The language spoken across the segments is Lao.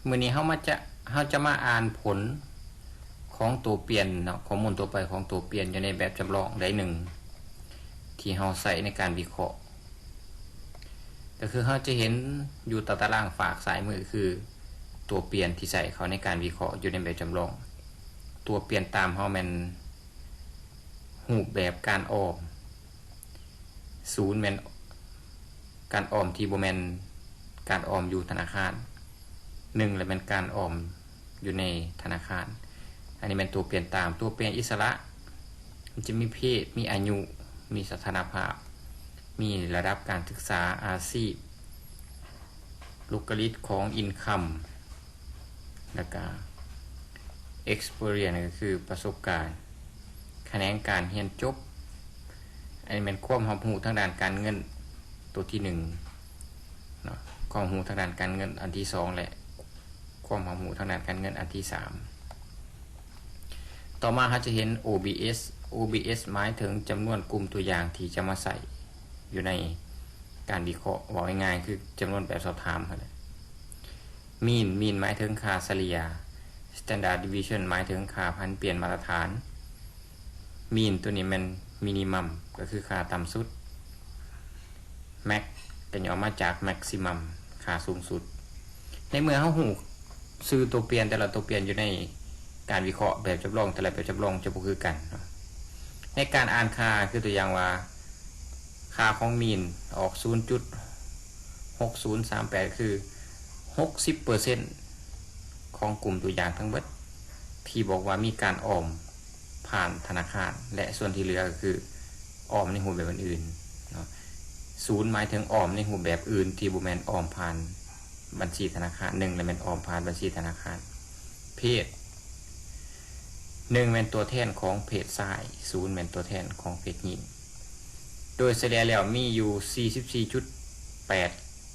ມື້ນີ້ເຮົາມາຈະ ເຮົາຈະມາອ່ານຜົນຂອງຕົວປ່ຽນເນາະ, ຂໍ້ມູນທົ່ວໄປຂອງຕົວປ່ຽນຢູ່ໃນແບບຈຳລອງໄດ້ໜຶ່ງ ທີ່ເຮົາໃຊ້ໃນການວິເຄາະ ກໍຄືເຮົາຈະເຫັນຢູ່ຕາຕະລາງຟາກຊ້າຍມື ຄືຕົວປ່ຽນທີ່ໃຊ້ເຂົ້າໃນການວິເຄາະຢູ່ໃນແບບຈຳລອງ. ຕົວປ່ຽນຕາມເຮົາແມ່ນຮູບແບບການອອມ, ສູນແມ່ນການອອມທີ່ບໍ່ແມ່ນການອອມຢູ່ທະນາຄານ, ໜຶ່ງລະແມ່ນການອອມຢູ່ໃນທະນາຄານ. ອັນນີ້ແມ່ນຕົວປ່ຽນຕາມ. ຕົວປ່ຽນອິດສະຫຼະ ມັນຈະມີເພດ, ມີອາຍຸ, ມີສະຖານະພາບ, ມີລະດັບການສຶກສາ, ອາຊີບ, ລູກກະລິດຂອງອິນຄຳ ແລ້ວກະ experience ກໍຄືປະສົບການ, ຂະແໜງການຮຽນຈົບ. ອັນນີ້ແມ່ນຄວາມຮັບຮູ້ທາງດ້ານການເງິນ ຕົວທີໜຶ່ງເນາະ, ຄວາມຮູ້ທາງດ້ານການເງິນອັນທີສອງ ແລະ ຄວາມຮັບຮູ້ທາງດ້ານການເງິນອັນທີສາມ. ຕໍ່ມາເຮົາຈະເຫັນ ໂອບີເອັສ, ໂອບີເອັສ ໝາຍເຖິງຈຳນວນກຸ່ມຕົວຢ່າງທີ່ຈະມາໃຊ້ຢູ່ໃນການວິເຄາະ, ເວົ້າງ່າຍໆ ຄືຈຳນວນແບບສອບຖາມຫັ້ນແຫຼະ. ມີນ, ມີນໝາຍເຖິງຄ່າສະເລ່ຍ, ສະແຕນດາດດີວີຊັນ ໝາຍເຖິງຄ່າຜັນປ່ຽນມາດຕະຖານ, ມີນຕົວນີ້ແມ່ນມິນິມັມ ກໍຄືຄ່າຕ່ຳສຸດ, ແມັກ ກໍຫຍໍ້ມາຈາກແມັກຊິມັມ ຄ່າສູງສຸດ. ໃນເມື່ອເຮົາຮູ້ຊື່ຕົວປ່ຽນແຕ່ລະຕົວປ່ຽນຢູ່ໃນການວິເຄາະແບບຈຳລອງ ແຕ່ລະແບບຈຳລອງຈະບໍ່ຄືກັນເນາະ. ໃນການອ່ານຄ່າ ຄືຕົວຢ່າງວ່າ ຄ່າຂອງມີນອອກສູນຈຸດຫົກສູນສາມແປດ ຄືຫົກສິບເປີເຊັນຂອງກຸ່ມຕົວຢ່າງທັງເບິດ ທີ່ບອກວ່າມີການອອມຜ່ານທະນາຄານ ແລະ ສ່ວນທີ່ເຫຼືອກໍຄືອອມໃນຮູບແບບອື່ນໆເນາະ. ສູນໝາຍເຖິງອອມໃນຮູບແບບອື່ນທີ່ບໍ່ແມ່ນອອມຜ່ານບັນຊີທະນາຄານ, ໜຶ່ງລະແມ່ນອອມຜ່ານບັນຊີທະນາຄານ. ເພດ ໜຶ່ງແມ່ນຕົວແທນຂອງເພດຊາຍ, ສູນແມ່ນຕົວແທນຂອງເພດຍິງ. ໂດຍສະເລ່ຍແລ້ວມີຢູ່ສີ່ສິບສີ່ຈຸດແປດ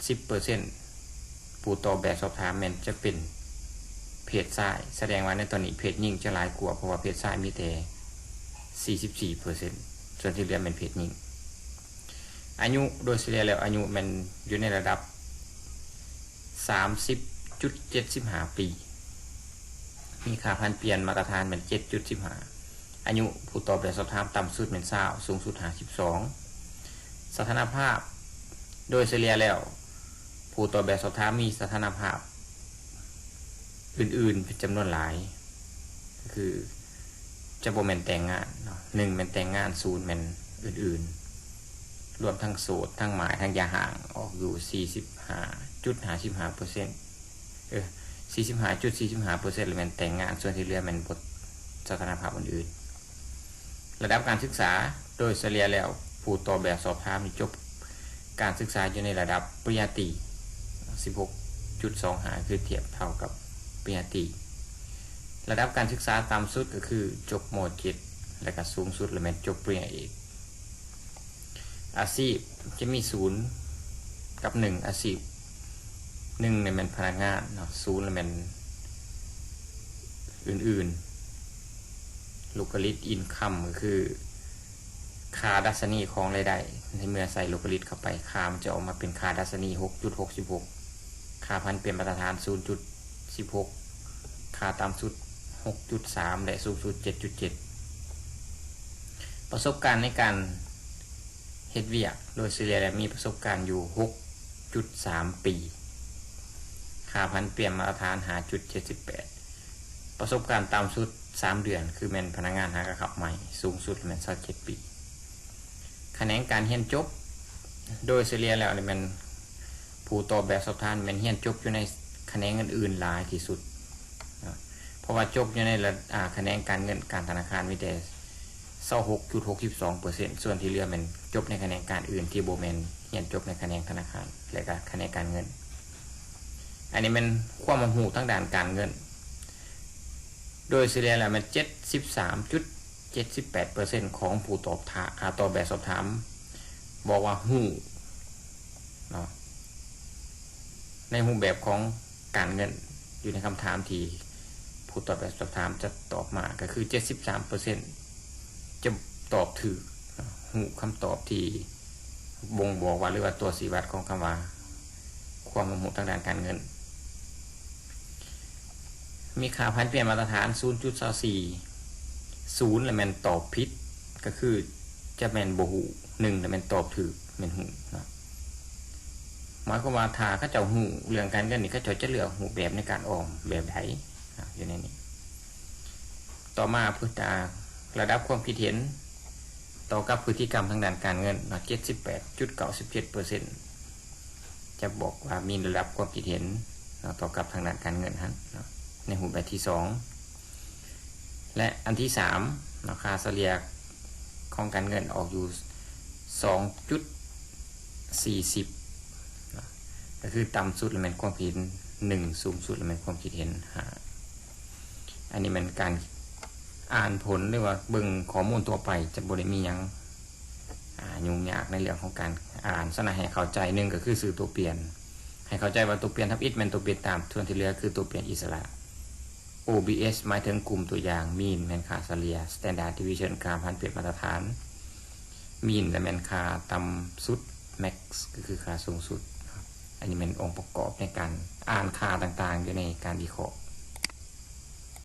ສິບເປີເຊັນ ຜູ້ຕອບແບບສອບຖາມແມ່ນຈະເປັນເພດຊາຍ, ສະແດງວ່າໃນຕອນນີ້ເພດຍິງຈະຫຼາຍກວ່າ ເພາະວ່າເພດຊາຍມີແຕ່ສີ່ສິບສີ່ເປີເຊັນ ສ່ວນທີ່ເຫຼືອແມ່ນເພດຍິງ. ອາຍຸ ໂດຍສະເລ່ຍແລ້ວອາຍຸແມ່ນຢູ່ໃນລະດັບສາມສິບຈຸດເຈັດສິບຫ້າປີ, ມີຄ່າຜັນປ່ຽນມາດຕະຖານແມ່ນເຈັດຈຸດສິບຫ້າ. ອາຍຸຜູ້ຕອບແບບສອບຖາມຕ່ຳສຸດແມ່ນຊາວ ສູງສຸດຫ້າສິບສອງ. ສະຖານະພາບ ໂດຍສະເລ່ຍແລ້ວ ຜູ້ຕອບແບບສອບຖາມມີສະຖານະພາບອື່ນໆເປັນຈຳນວນຫຼາຍ ກໍຄືຈະບໍ່ແມ່ນແຕ່ງງານເນາະ, ໜຶ່ງແມ່ນແຕ່ງງານ, ສູນແມ່ນອື່ນໆ ລວມທັງໂສດ ທັງໝ້າຍ ທັງຢ່າຮ້າງ ອອກຢູ່ສີ່ສິບຫ້າຈຸດຫ້າສິບຫ້າເປີເຊັນ. ເອີ ສີ່ສິບຫ້າຈຸດສີ່ສິບຫ້າເປີເຊັນ ລະແມ່ນແຕ່ງງານ, ສ່ວນທີ່ເຫຼືອແມ່ນບົດສະຖານະພາບອື່ນໆ. ລະດັບການສຶກສາ ໂດຍສະເລ່ຍແລ້ວ ຜູ້ຕອບແບບສອບຖາມນີ້ຈົບການສຶກສາຢູ່ໃນລະດັບປະລິນຍາຕີ ສິບຫົກຈຸດສອງຫ້າ ຄືທຽບເທົ່າກັບປະລິນຍາຕີ. ລະດັບການສຶກສາຕ່ຳສຸດກໍຄືຈົບ ມ.ເຈັດ ແລະ ກໍສູງສຸດລະແມ່ນຈົບປະລິນຍາເອກ. ອາຊີບຈະມີສູນກັບໜຶ່ງອາຊີບ, ໜຶ່ງນີ້ແມ່ນພະນັກງານເນາະ, ສູນລະແມ່ນອື່ນໆ. ລູກກະລິດອິນຄຳ ກໍຄືຄ່າດັດຊະນີຂອງລາຍໄດ້, ໃນເມື່ອໃສ່ລູກກະລິດເຂົ້າໄປ ຄ່າມັນຈະອອກມາເປັນຄ່າດັດຊະນີ ຫົກຈຸດຫົກສິບຫົກ, ຄ່າຜັນປ່ຽນມາດຕະຖານ ສູນຈຸດສິບຫົກ, ຄ່າຕ່ຳສຸດ ຫົກຈຸດສາມ ແລະ ສູງສຸດ ເຈັດຈຸດເຈັດ. ປະສົບການໃນການເຮັດວຽກ ໂດຍສະເລ່ຍແລ້ວມີປະສົບການຢູ່ ຫົກຈຸດສາມປີ, ຄ່າຜັນປ່ຽນມາດຕະຖານ ຫ້າຈຸດເຈັດສິບແປດ. ປະສົບການຕ່ຳສຸດ ສາມເດືອນ ຄືແມ່ນພະນັກງານຫາການຂັບໃໝ່, ສູງສຸດແມ່ນ ຊາວເຈັດປີ. ຂະແໜງການຮຽນຈົບ ໂດຍສະເລ່ຍແລ້ວນີ້ແມ່ນ ຜູ້ຕອບແບບສອບຖາມແມ່ນຮຽນຈົບຢູ່ໃນຂະແໜງອື່ນໆຫຼາຍທີ່ສຸດເນາະ, ເພາະວ່າຈົບຢູ່ໃນລະ ອາ ຂະແໜງການເງິນການທະນາຄານມີແຕ່ ຊາວຫົກຈຸດຫົກສິບສອງເປີເຊັນ, ສ່ວນທີ່ເຫຼືອແມ່ນຈົບໃນຂະແໜງການອື່ນທີ່ບໍ່ແມ່ນຮຽນຈົບໃນຂະແໜງທະນາຄານ ແລະ ກະຂະແໜງການເງິນ. ອັນນີ້ແມ່ນຄວາມຮູ້ທາງດ້ານການເງິນ ໂດຍສະເລ່ຍແລ້ວແມ່ນ ເຈັດສິບສາມຈຸດເຈັດສິບແປດເປີເຊັນຂອງຜູ້ຕອບຖາ ອາ ຕອບແບບສອບຖາມ ບອກວ່າຮູ້ເນາະ ໃນຮູບແບບຂອງການເງິນ ຢູ່ໃນຄຳຖາມທີ່ຜູ້ຕອບແບບສອບຖາມຈະຕອບມາ ກໍຄື ເຈັດສິບສາມເປີເຊັນ ຈະຕອບຖືກເນາະ, ຮູ້ຄຳຕອບທີ່ບົ່ງບອກວ່າ ຫຼືວ່າຕົວຊີ້ວັດຂອງຄຳວ່າ ຄວາມຮູ້ທາງດ້ານການເງິນ. ມີຄ່າຜັນປ່ຽນມາດຕະຖານສູນຈຸດຊາວສີ່ ສູນລະແມ່ນຕອບຜິດ ກໍຄືຈະແມ່ນບໍ່ຮູ້ ໜຶ່ງລະແມ່ນຕອບຖືກ ແມ່ນຮູ້ເນາະ. ໝາຍຄວາມວ່າຖ້າເຂົາເຈົ້າຮູ້ເລື່ອງການເງິນນີ້ ເຂົາເຈົ້າຈະເລືອກຮູບແບບໃນການອອມແບບໃດເນາະ ຢູ່ໃນນີ້. ຕໍ່ມາ ພຶດຕາ ລະດັບຄວາມຄິດເຫັນຕໍ່ກັບພຶດຕິກຳທາງດ້ານການເງິນເນາະ ເຈັດສິບແປດຈຸດເກົ້າສິບເຈັດເປີເຊັນ ຈະບອກວ່າມີລະດັບຄວາມຄິດເຫັນເນາະ ຕໍ່ກັບທາງດ້ານການເງິນຫັ້ນເນາະ ໃນຮູບແບບທີສອງ ແລະ ອັນທີສາມເນາະ ຄ່າສະເລ່ຍຂອງການເງິນອອກຢູ່ສອງຈຸດສີ່ສິບເນາະ ກໍຄືຕ່ຳສຸດລະແມ່ນຄວາມຄິດເຫັນໜຶ່ງ ສູງສຸດລະແມ່ນຄວາມຄິດເຫັນຫ້າ. ອັນນີ້ແມ່ນການອ່ານຜົນ ຫຼືວ່າເບິ່ງຂໍ້ມູນທົ່ວໄປ ຈະບໍ່ໄດ້ມີຫຍັງ ອ່າ ຫຍຸ້ງຍາກໃນເລື່ອງຂອງການອ່ານ. ສະນັ້ນໃຫ້ເຂົ້າໃຈ ໜຶ່ງ ກໍຄືຊື່ຕົວປ່ຽນ ໃຫ້ເຂົ້າໃຈວ່າຕົວປ່ຽນທຳອິດແມ່ນຕົວປ່ຽນຕາມ ສ່ວນທີ່ເຫຼືອຄືຕົວປ່ຽນອິດສະຫຼະ. ໂອບີເອັສ ໝາຍເຖິງກຸ່ມຕົວຢ່າງ, ມີນ ແມ່ນຄ່າສະເລ່ຍ, ສະແຕນດາດດີວີຊັນ ຄ່າຜັນປ່ຽນມາດຕະຖານ, ມີນ ລະແມ່ນຄ່າຕ່ຳສຸດ, ແມັກ ກໍຄືຄ່າສູງສຸດ. ອັນນີ້ແມ່ນອົງປະກອບໃນການອ່ານຄ່າຕ່າງໆ ຢູ່ໃນການວິເຄາະ.